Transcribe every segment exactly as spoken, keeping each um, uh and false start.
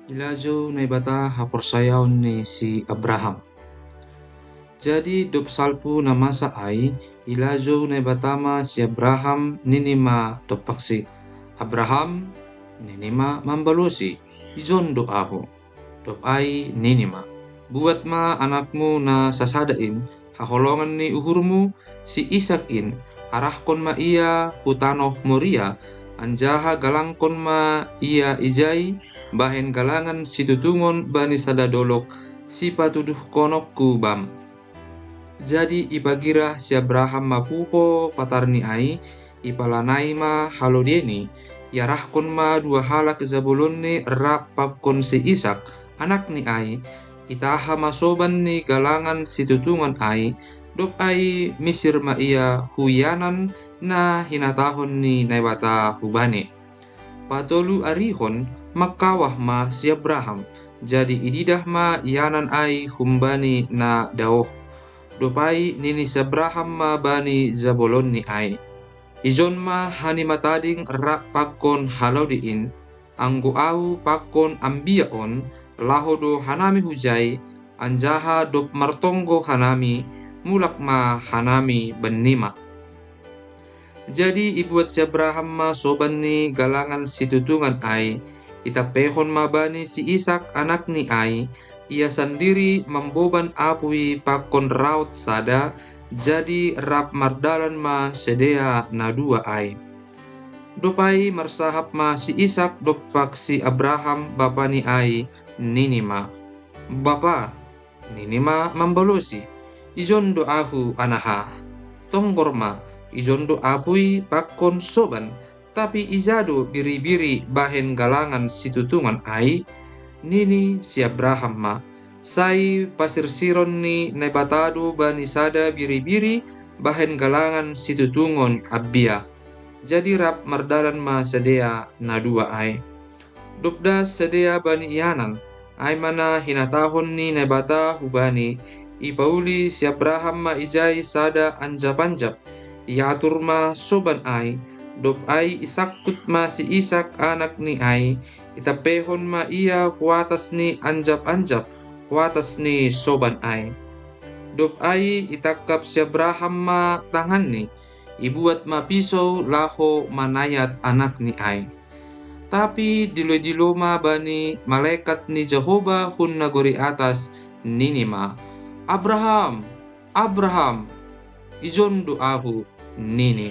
Ilajou Naibata haporsayaon ni si Abraham. Jadi dob salpu na masa ai, ilajou Naibata ma si Abraham, nini ma dompak si: Abraham. Nini ma mambalosi: Ijon do ahu. Dob ai nini ma: Buat ma anakmu na sasada in, haholongan ni uhurmu, si Isak in, arahkon ma ia hu tanoh Moria, anjaha galangkon ma ia ijai, bahen galangan situtungon bani sada dolok, sipatuduhkononku bam. Jadi ipagirah si Abraham ma puho patarni ai, ipalanai ma halodieni, iarahkon ma dua halak jabolonni rap pakon si Isak, anakni ai, itaha ma soban ni galangan situtungon ai, dob ai misir ma ia hu ianan na hinatahon ni Naibata hubani. Patolu arihon mangkawah ma si Abraham, jadi ididah ma ianan ai humbani na daoh. Dob ai nini si Abraham ma bani jabolonni ai: Ijon ma hanima tading rap pakon halodi in, anggo ahu pakon ambia on, laho do hanami hujai, anjaha dob martonggo hanami, mulak ma hanami bannima. Jadi ibuat si Abraham ma soban ni galangan situtungan ai, itampehon ma bani si Isak anakni ai, ia sandiri mamboban apuy pakon raot sada, jadi rap mardalan ma sidea na dua ai. Dob ai marsahap ma si Isak dompak si Abraham bapani ai, nini ma: Bapa. Nini ma mambalosi: Ijon do ahu, anaha. Tonggor ma, ijon do apuy pakon soban, tapi ija do biri-biri bahen galangan situtungan ai? Nini si Abraham ma: Sai pasirsiron ni Naibata do bani sada biri-biri bahen galangan situtungon ambia. Jadi rap mardalan ma sidea na dua ai. Dob das sidea bani ianan, ai ma na hinatahon ni Naibata hubani, ipauli si Abraham ma ijai sada anjap-anjap, iatur ma soban ai, dob ai isangkut ma si Isak anakni ai, itampehon ma ia hu atas ni anjap-anjap, hu atas ni soban ai. Dob ai itangkap si Abraham ma tanganni, ibuat ma pisou laho manayat anakni ai. Tapi dilo-dilo ma bani malekat ni Jahoba hun nagori atas, nini ma: Abraham, Abraham! Ijon do ahu, nini.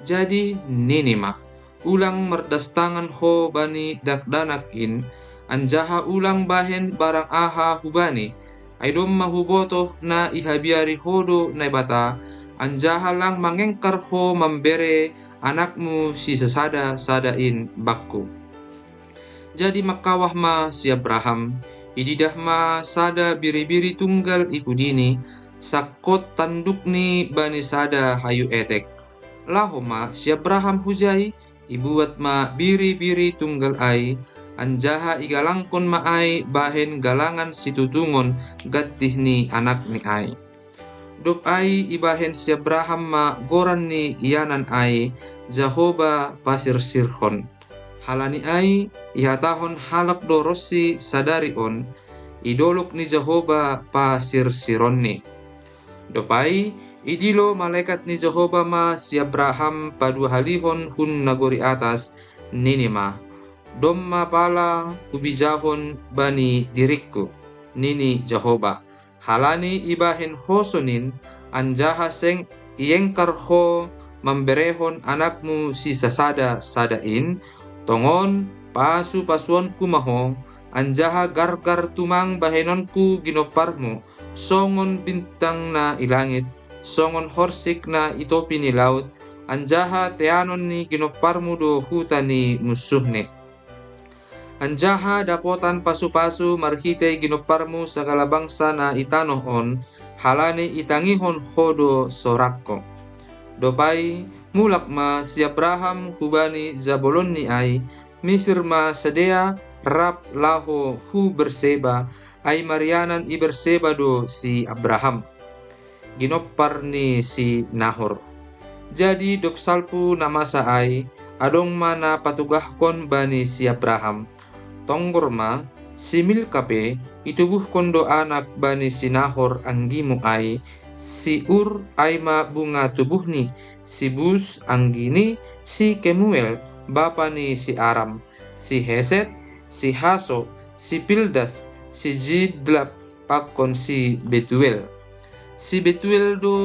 Jadi nini ma: Ulang mardastangan ho bani dakdanak in, anjaha ulang bahen barang aha hubani, ai domma hubotoh na ihabiari ho do Naibata, anjaha lang mangengkar ho mambere anakmu sisasada-sada in bakku. Jadi mangkawah ma si Abraham, ididah ma sada biri-biri tunggal i pudini, sangkot tandukni bani sada hayu etek. Laho ma si Abraham hujai, ibuat ma biri-biri tunggal ai, anjaha igalangkon ma ai bahen galangan situtungon gantih ni anakni ai. Dob ai ibahen si Abraham ma goran ni ianan ai: Jahoba pasirsirhon. Halani ai ihatahon halak do ronsi sadari on: I dolok ni Jahoba pasirsironni. Dob ai idilo malekat ni Jahoba ma si Abraham paduahalihon hun nagori atas, nini ma: Domma pala hubijahon bani diringku, nini Jahoba, halani ibahen ho sonin, anjaha seng iengkar ho mamberehon anakmu sisasada-sada in? Tongon pasu-pasuonku ma ho, anjaha gargar tumang bahenonku ginomparmu, songon bintang na i langit, songon horsik na i topi ni laut, anjaha teanon ni ginomparmu do huta ni munsuhni. Anjaha dapotan pasu-pasu marhitei ginomparmu sagala bangsa na i tanoh on, halani itangihon ho do sorangku. Dob ai mulak ma si Abraham hubani jabolonni ai, misir ma sidea rap laho hu Berseba, ai marianan i Berseba do si Abraham, ginompar ni si Nahor. Jadi dob salpu na masa ai, adong ma na patugahkon bani si Abraham. Tonggor ma, Si Milka pe itubuhkon do anak bani si Nahor anggimu ai, si Ur ai ma bunga tubuhni, si Bus anggini, si Kemuel bapa ni si Aram, si Hesed, si Haso, si Pildas, si Jidlap, pakon si Betuel. Si Betuel do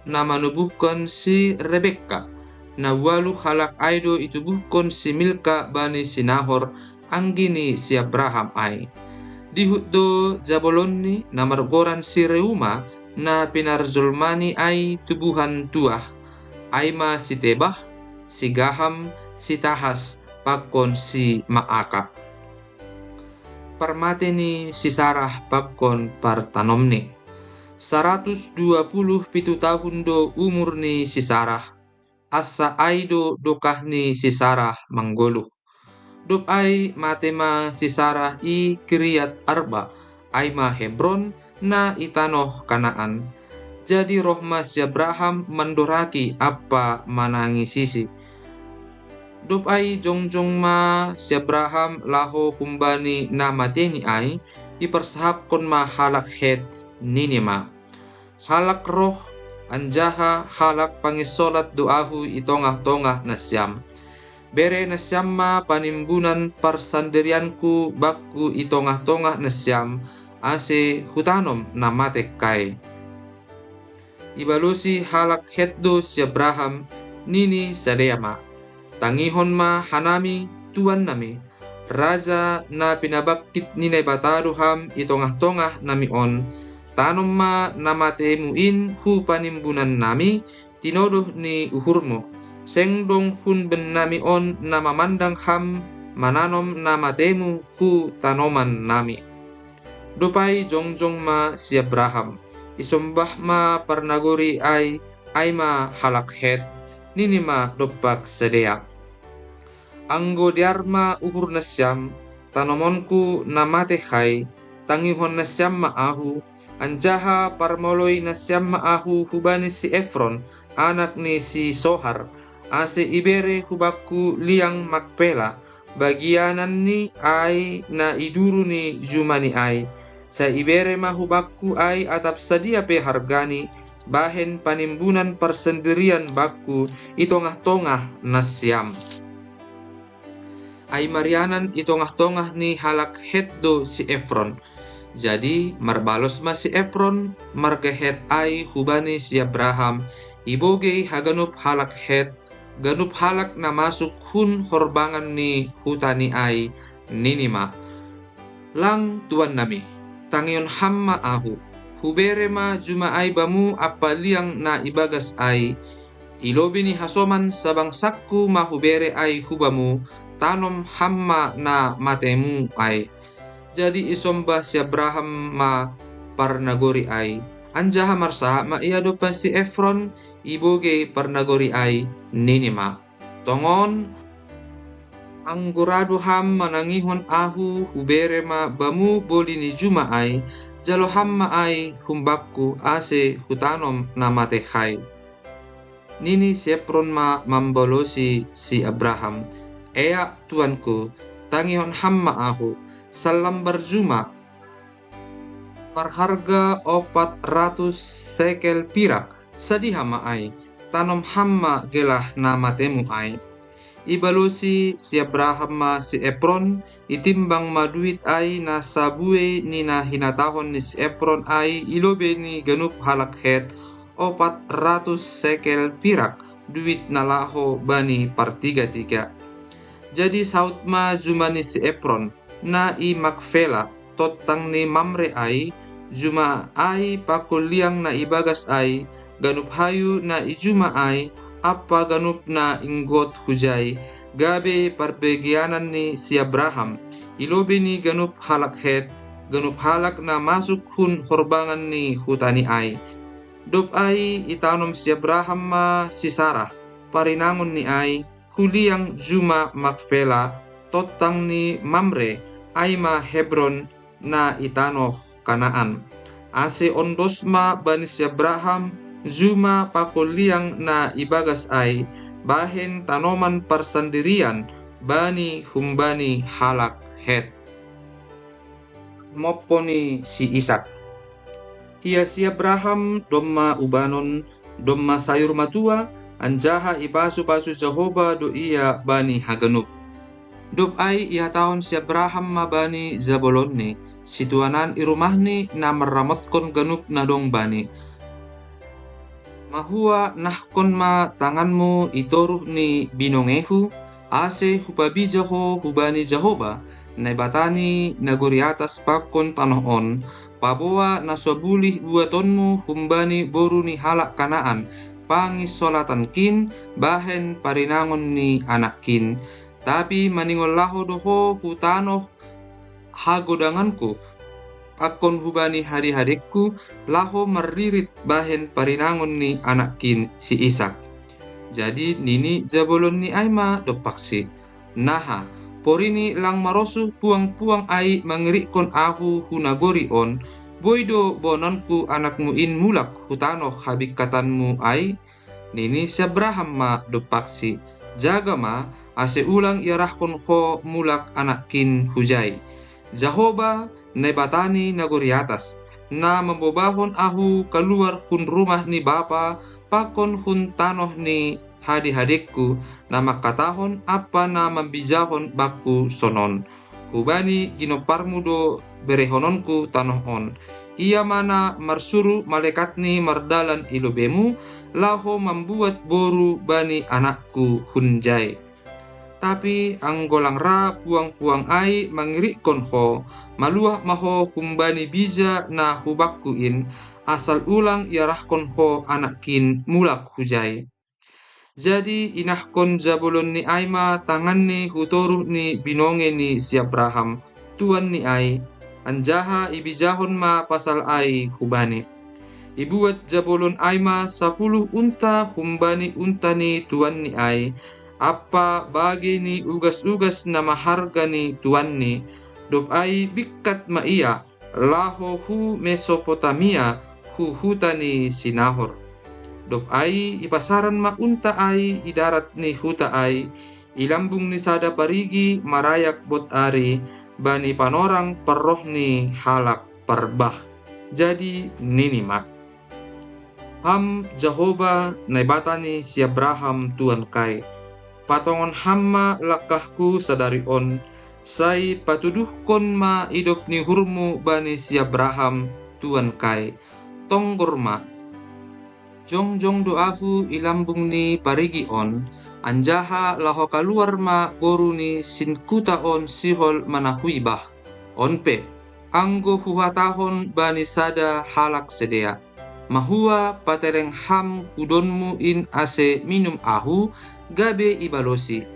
na manubuhkon si Rebekka. Na ualu halak ai do itubuhkon si Milka bani si Nahor, anggini si Abraham ai. Dihut do jabolonni na margoran si Reuma, na pinarjolmani ai tubuhan tuah, ai ma si Tebah, si Gaham, si Tahas, pakon si Maaka. Parmate ni si Sarah pakon partanomni. Saratus dua puluh pitu tahun do umur ni si Sarah, asa ai do dokah ni si Sarah manggoluh. Dob ai mate ma si Sarah i Kiriat Arba, ai ma Hebron, na i tanoh Kanaan. Jadi roh ma si Abraham mandoraki ampa manangisisi. Dob ai jongjong ma si Abraham laho humbani na mateni ai, iparsahapkon ma halak Het, nini ma: Halak roh, anjaha halak panginsolat do ahu i tongah-tongah nasiam. Bere nasiam ma panimbunan parsandirianku bakku i tongah-tongah nasiam, ase hutanom na mate kai. Ibalosi halak Het do si Abraham, nini sadea ma: Tangihon ma hanami, tuannami, raja na pinabangkit ni Naibata do ham i tongah-tongah nami on. Tanom ma na matemu in hu panimbunan nami, tinodoh ni uhurmu. Seng dong hun bennami on na mamandang ham mananom na matemu hu tanoman nami. Dob ai jongjong ma si Abraham, isombah ma parnagori ai, ai ma halak Het, nini ma dompak sadea: Anggo dear ma uhur nasiam, tanomonku na mate hai, tangihon nasiam ma ahu, anjaha parmoloi nasiam ma ahu hubani si Efron, anak ni si Sohar, ase ibere hubakku liang Makpela, bagiananni ai na iduru ni jumani ai. Sai ibere ma hubakku ai atap sadia pe hargani, bahen panimbunan parsandirian bakku i tongah-tongah nasiam. Ai marianan i tongah-tongah ni halak Het do si Efron. Jadi marbalos ma si Efron, marga Het ai hubani si Abraham, ibogei haganup halak Het, ganup halak na masuk hun horbangan ni hutani ai, nini ma: Lang tuannami, tangihon ham ma ahu, hubere ma juma ai bamu ampa liang na ibagas ai. I lobei ni hasoman sabangsangku ma hubere ai hubamu, tanom ham ma na matemu ai. Jadi isombah si Abraham ma parnagori ai, anjaha marsahap ma ia dompak si Efron, ibogei parnagori ai, nini ma: Tongon, anggo ra do ham manangihon ahu, hubere ma bamu boli ni juma ai, jalo ham ma ai humbakku, ase hutanom na mate hai. Nini si Efron ma mambalosi si Abraham: Ea, tuanku, tangihon ham ma ahu, sallambar juma, marharga ompat ratus sekel pirak, sadiha ma ai, tanom ham ma gelah na matemu ai. Ibalosi si Abraham ma si Efron, itimbang ma duit ai na sabuei ni na hinatahon ni si Efron ai i lobei ni ganup halak Het, ompat ratus sekel pirak, duit na laho bani partiga-tiga. Jadi saut ma juma ni si Efron, na i Makfela, tontang ni Mamre ai, juma ai pakon liang na ibagas ai, ganup hayu na i juma ai, ampa ganup na inggot hujai, gabe parbagianan ni si Abraham, i lobei ni ganup halak Het, ganup halak na masuk hun horbangan ni hutani ai. Dob ai itanom si Abraham ma si Sarah, parinangon ni ai, hu liang juma Makfela, tontang ni Mamre, ai ma Hebron, na i tanoh Kanaan. Ase ondos ma bani si Abraham juma pakon liang na ibagas ai, bahen tanoman parsandirian bani humbani halak Het. mompo ni si Ishak. Ia si Abraham domma ubanon, domma sayur matua, anjaha ipasu-pasu Jahowa do ia bani haganup. Dob ai ihatahon si Abraham ma bani jabolonni, situanan i rumahni na marramotkon ganup na dong bani: Mahua nahkon ma tanganmu i toruh ni binongehu, ase hupabija ho hubani Jahowa, Naibata ni nagori atas pakon tanoh on, paboa na so bulih buatonmu humbani boru ni halak Kanaan, pangisolatankin bahen parinangon ni anakkin. Tapi maningon laho do ho hu tanoh hagodanganku, pakon hubani hade-hadengku, laho marririt bahen parinangon ni anakkin si Ishak. Jadi nini jabolonni ai ma dompaksi: Naha, porini lang marosuh puang-puang ai mangirikkon ahu hu nagori on, boi do boanonku anakmu in mulak hu tanoh habingkatanmu ai? Nini si Abraham ma dompaksi: Jaga ma, ase ulang iarahkon ho mulak anakkin hujai. Jahowa, Naibata ni nagori atas, na mambobahon ahu kaluar hun rumah ni bapa pakon hun tanoh ni hade-hadengku, na mangkatahon ampa na mambijahon bangku sonon: Hubani ginomparmu do berehononku tanoh on. Ia ma na marsuru malaekatni mardalan i lobeimu, laho mambuat boru bani anakku hunjai. Tapi anggo lang ra puang-puang ai mangirikkon ho, maluah ma ho humbani bija na hu bangku in, asal ulang iarahkon ho anakkin mulak hujai. Jadi inahkon jabolonni ai ma tanganni hu toruh ni binonge ni si Abraham, tuanni ai, anjaha ibijahon ma pasal ai hubani. Ibuat jabolon ai ma sapuluh unta humbani unta ni tuanni ai, ampa bagei ni ugas-ugas na maharga ni tuanni. Dob ai bingkat ma ia, laho hu Mesopotamia, hu huta ni si Nahor. Dob ai ipasaran ma unta ai i darat ni huta ai, i lambung ni sada parigi marayak bot ari, bani panorang parroh ni halak parbah. Jadi nini ma: Ham Jahowa, Naibata ni si Abraham tuankai, patongon Ham ma langkahku sadari on, sai patuduhkon ma idop ni uhurmu bani si Abraham tuankai. Tonggor ma, jongjong do ahu i lambung ni parigi on, anjaha laho kaluar ma boru ni sinkuta on sihol manahui bah. On pe, anggo huhatahon bani sada halak sidea: Mahua pateleng Ham hudonmu in ase minum ahu, gabe ibalosi: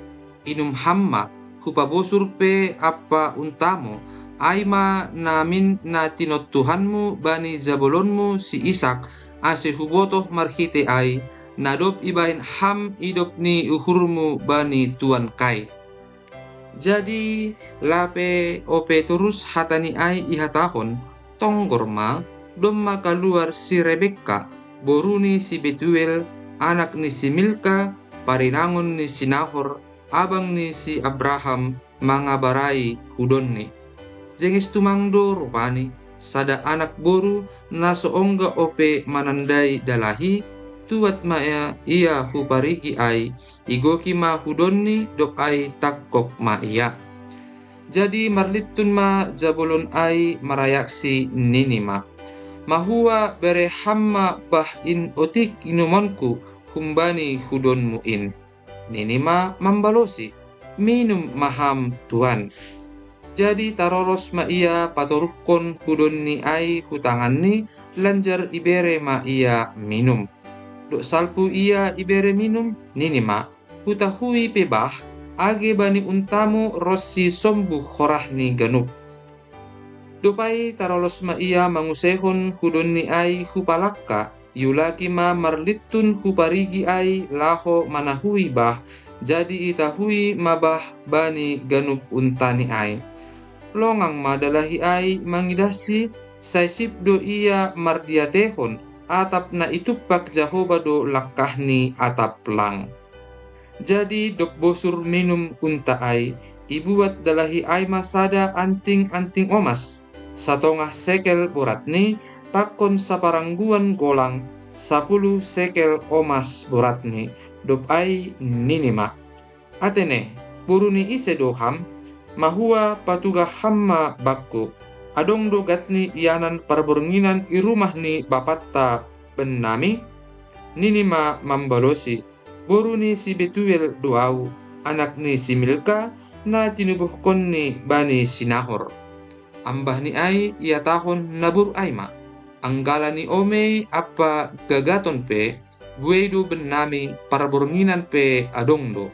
Inum Ham ma, hupabosur pe ampa untamu, ai ma namin na tinontuhanmu bani jabolonmu si Ishak, ase hubotoh marhitei ai, na dob ibahen Ham idop ni uhurmu bani tuankai. Jadi lape ope torus hatani ai ihatahon, tonggor ma, domma kaluar si Rebekka, boru ni si Betuel, anak ni si Milka, parinangon ni si Nahor, abang ni si Abraham, mangabarai hudonni. Jenges tumang do rupani, sada anak boru na so ongga ope manandai dalahi, tuat ma ia, ia hu parigi ai, igoki ma hudonni, dob ai tangkok ma ia. Jadi marlintun ma jabolon ai marayaksi, nini ma: Mahua bere Ham ma bah in otik inumonku humbani hudonmu in. Nini ma mambalosi: Minum ma Ham, tuan. Jadi tarolos ma ia patoruhkon hudonni ai hu tanganni, lanjar ibere ma ia minum. Dob salpu ia ibere minum, nini ma: Hutahui pe bah, age bani untamu ronsi sombuh horahni ganup. Dob ai tarolos ma ia manguseihon hudonni ai hu palangka, iulaki ma marlintun hu parigi ai laho manahui bah, jadi itahui ma bah bani ganup untani ai. Longang ma dalahi ai mangidahsi, sai sip do ia mardiateihon atap na itumpak Jahowa do langkahni atap lang. Jadi dob bosur minum unta ai, ibuat dalahi ai ma sada anting-anting omas, satongah sekel boratni, pakon saparangguan golang, sapuluh sekel omas boratni. Dob ai nini ma: Atene, boru ni ise do ham? Mahua patugah ham ma bangku. Adong do gatni ianan parbornginan i rumah ni bapanta bennami? Nini ma mambalosi: Boru ni si Betuel do ahu, anak ni si Milka, na tinubuhkonni bani si Nahor. Ambah ni ai ihatahon naboru ai ma: Anggala ni omei ampa gagaton pe, buei do bennami, parbornginan pe adong do.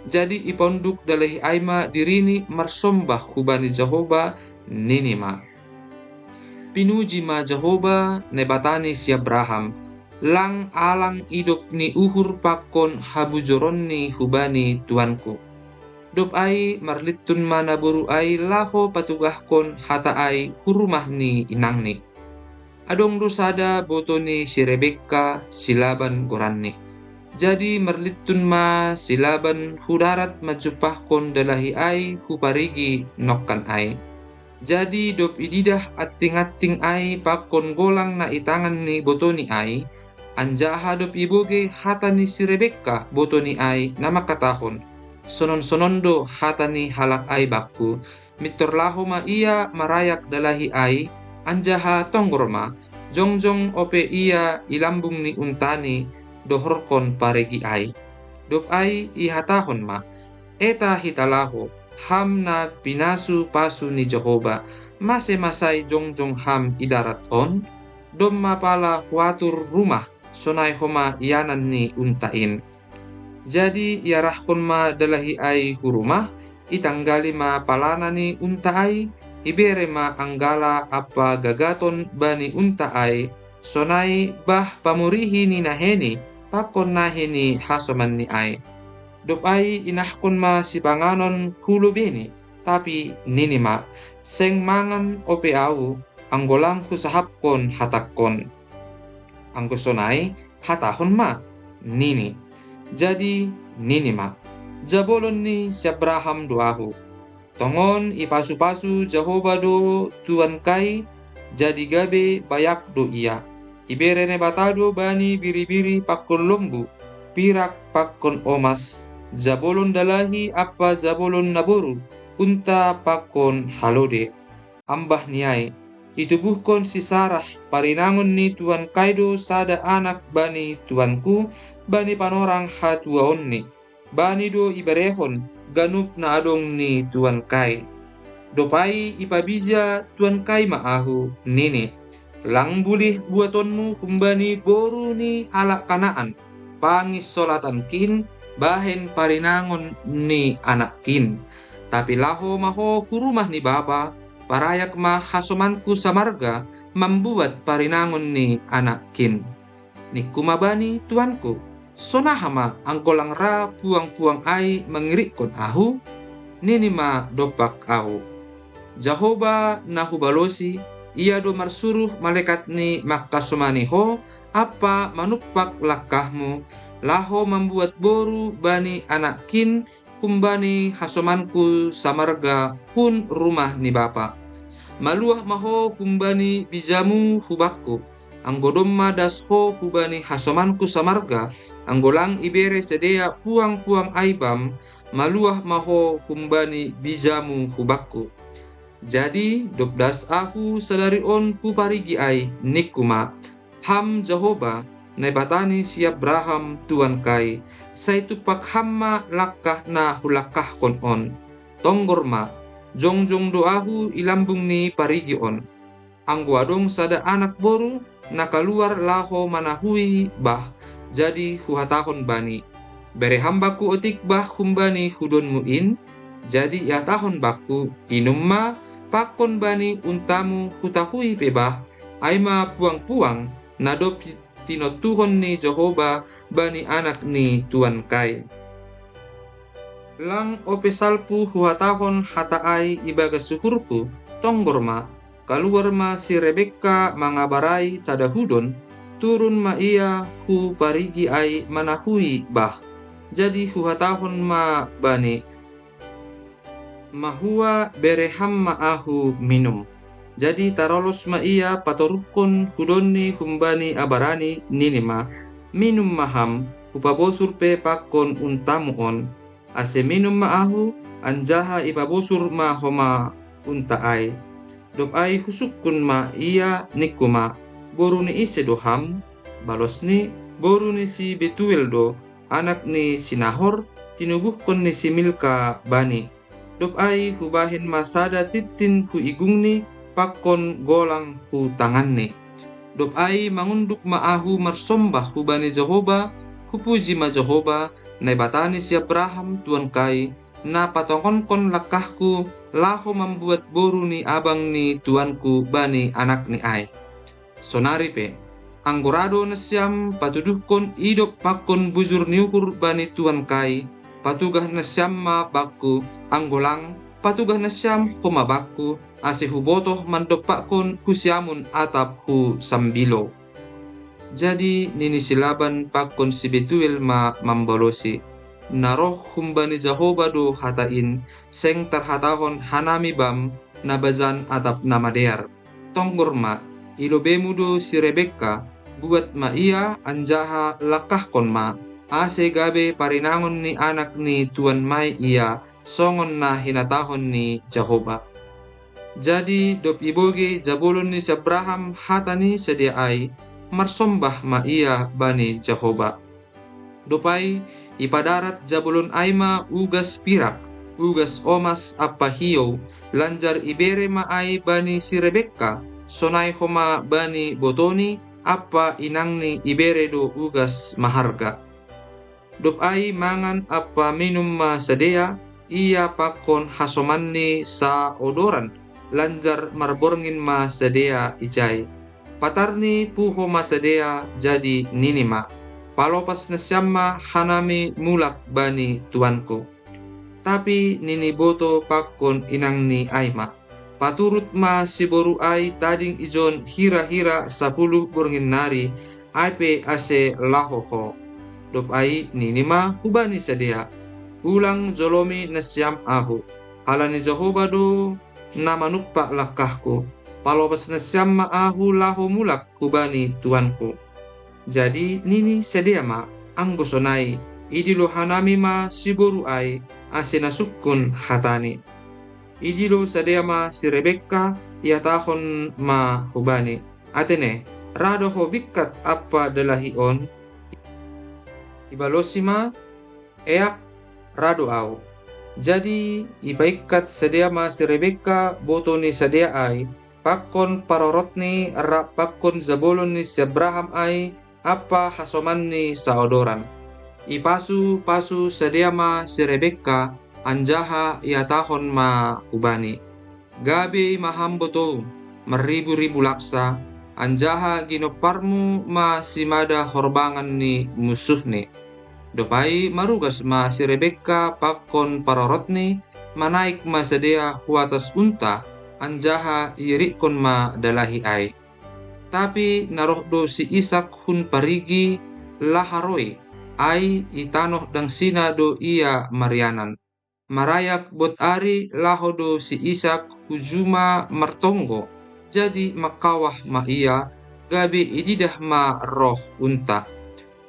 Jadi ipaunduk dalahi ai ma dirini marsombah hubani Jahowa, nini ma: Pinuji ma Jahowa, Naibata ni si Abraham, lang alang idop ni uhur pakon habujoronni hubani tuanku. Dob ai marlintun ma naboru ai laho patugahkon hata ai hu rumah ni inangni. Adong do sada boto ni si Rebekka, si Laban goranni. Jadi marlintun ma si Laban hu darat manjumpahkon dalahi ai hu parigi nongkan ai. Jadi dob ididah anting-anting ai pakon golang na i tangan ni botoni ai, anjaha dob ibogei hata ni si Rebekka botoni ai na mangkatahon: Sonon-sonon do hata ni halak ai bangku: Mintor laho ma ia marayak dalahi ai, anjaha tonggor ma, jongjong ope ia i lambung ni untani dohorhon parigi ai. Dob ai ihatahon ma: Eta hita laho, ham na pinasu-pasu ni Jahowa, mase ma sai jongjong ham i darat on? Domma pala huatur rumah, sonai homa ianan ni unta in. Jadi iarahkon ma dalahi ai hu rumah, itanggali ma palana ni unta ai, ibere ma anggala ampa gagaton bani unta ai, sonai bah pamurihi ni naheni pakon nahe ni hasomanni ai. Dob ai inahkon ma sipanganon hu lobeni, tapi nini ma: Seng mangan ope ahu, anggo lang husahapkon hatangkon. Anggo sonai, hatahon ma, nini. Jadi nini ma: Jabolon ni si Abraham do ahu. Tongon ipasu-pasu Jahowa do tuankai, jadi gabe bayak do ia. Ibere Naibata do bani biri-biri pakon lombu, pirak pakon omas, jabolon dalahi ampa jabolon naboru, unta pakon halode. Ambah ni ai, itubuhkon si Sarah, parinangon ni tuankai do sada anak bani tuanku, bani panorang hatuaonni. Bani do iberehon ganup na adong ni tuankai. Dob ai ipabija tuankai ma ahu, nini: Lang bulih buatonmu humbani boru ni halak Kanaan, panginsolatankin, bahen parinangon ni anakkin. Tapi laho ma ho hu rumah ni bapa, parayak ma hasomanku samarga mambuat parinangon ni anakkin. Ningku ma bani tuanku: Sonaha ma anggo lang ra puang-puang ai mangirikkon ahu? Nini ma dompak ahu: Jahowa na hubalosi, ia do marsuruh malekatni mangkasomani ho ampa manumpak langkahmu, laho mambuat boru bani anakkin humbani hasomanku samarga hun rumah ni bapa. Maluah ma ho humbani bijamu hu bangku, anggo domma das ho hubani hasomanku samarga, anggo lang ibere sidea puang-puang ai bam, maluah ma ho humbani bijamu hu bangku. Jadi dob das ahu sadari on hu parigi ai, ningku ma: Ham Jahowa, Naibata ni si Abraham tuankai, sai tumpak ham ma langkah na hulangkahkon on. Tonggor ma, jongjong do ahu i lambung ni parigi on. Anggo adong sada anak boru, na kaluar laho manahui bah, jadi huhatahon bani: Bere ham bangku otik bah humbani hudonmu in. Jadi ihatahon bangku: Inum ma, pakon bani untamu hutahui pe bah, ai ma puang-puang, na dob tinontuhon ni Jahowa bani anak ni tuankai. Lang ope salpu huhatahon hata ai ibagas uhurhu, tonggor ma, kaluar ma si Rebekka mangabarai sada hudon, turun ma ia hu parigi ai manahui bah. Jadi huhatahon ma bani: Mahua bere ham ma ahu minum. Jadi tarolos ma ia patorukkon hu donni humbani abarani, nini ma, "Minum ma ham, hupabosur pe pakkon untamu on, ase minum ma ahu, anjaha ipabosur ma homa unta ai." Dob ai husungkun ma ia, ningku ma, "Boru ni ise do ham?" Balosni, "Boru ni si Betuel do, anak ni si Nahor, tinubuhkon ni si Milka bani." Dob ai hubahen ma sada tintin hu igungni pakkon golang hu tanganni. Dob ai mangunduk ma ahu marsombah hubani Jahoba, hupuji ma Jahoba, Naibata ni si Abraham, tuankai, na patongonkon langkahku laho mambuat boru ni abang ni tuanku bani anakni ai. Sonari pe, anggo ra do nasiam patuduhkon idop pakkon bujur ni uhur bani tuankai, patugah nasiam ma bakku, anggo lang, patugah nasiam homa bakku, ase hubotoh mandompakkon hu Siamun atap hu Sambilou. Jadi nini si Laban pakkon si Betuel ma mambalosi, "Na roh humbani Jahoba do hata in, seng tarhatahon hanami bam, na bajan atap na madear. Tonggor ma, i lobemu do si Rebekka, buat ma ia anjaha langkahkon ma, ase gabe parinangon ni anak ni tuanmai ia, songon na hinatahon ni Jahoba." Jadi dob ibogei jabolon ni si Abraham hata ni sidea ai, marsombah ma ia bani Jahoba. Dob ai ipadarat jabolon ai ma ugas pirak, ugas omas ampa hiou, lanjar ibere ma ai bani si Rebekka, sonai homa bani botoni ampa inangni ibere do ugas maharga. Dob ai mangan ampa minum ma sidea, ia pakkon hasomanni saodoran, lanjar marborngin ma sidea ijai. Patarni puho ma sidea, jadi nini ma, "Palopas nasiam ma hanami mulak bani tuanku." Tapi nini boto pakkon inangni ai ma, "Paturut ma si boru ai tading ijon hira-hira sapuluh borngin nari, ai pe ase laho ho." Dob ai nini ma hubani sidea, "Ulang jolomi nasiam ahu, halani Jahoba do na manumpak langkahku, palopas nasiam ma ahu laho mulak hubani tuanku." Jadi nini sidea ma, "Anggo sonai, idilo hanami ma si boru ai, ase na sungkun hatani." Idilo sidea ma si Rebekka, ihatahon ma hubani, "Atene, ra do ho bingkat ampa dalahi on?" Ibalosi ma, "Eak, ra do ahu." Jadi ipaingkat sidea ma si Rebekka boto ni sidea ai, pakkon parorotni rap pakkon jabolon ni si Abraham ai, ampa hasomanni saodoran. Ipasu-pasu sidea ma si Rebekka, anjaha ihatahon ma hubani, "Gabe ma ham botou, marribu-ribu laksa, anjaha ginomparmu ma simada horbangan ni munsuhni." Dob ai marugas ma si Rebekka pakkon parorotni, manaek ma sidea hu atas unta, anjaha iirikkon ma dalahi ai. Tapi na roh do si Isak hun parigi Laharoi, ai i tanoh dangsina do ia marianan. Marayak bot ari laho do si Isak hu juma martonggo, jadi mangkawah ma ia, gabe ididah ma roh unta.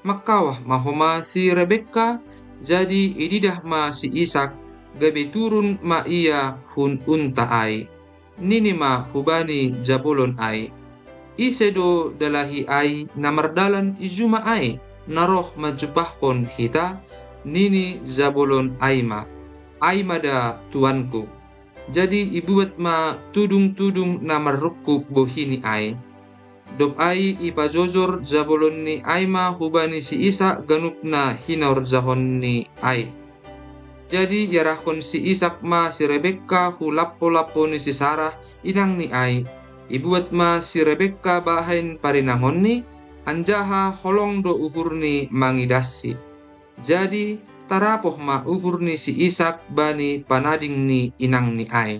Mangkawah ma homa si Rebekka, jadi ididah ma si Isak, gabe turun ma ia hun unta ai. Nini ma hubani jabolon ai, "Ise do dalahi ai na mardalan i juma ai, na roh manjumpahkon hita?" Nini jabolon ai ma, "Ai ma da, tuanku." Jadi ibuat ma tudung-tudung na marrungkub bohini ai. Dob ai ipajojor jabolonni ai ma hubani si Isak ganup na hinaorjahonni ai. Jadi iarahkon si Isak ma si Rebekka hu lampo-lampo ni si Sarah, inangni ai. Ibuat ma si Rebekka bahen parinangonni, anjaha holong do uhurni mangidahsi. Jadi tarapoh ma uhur ni si Isak bani panading ni inangni ai.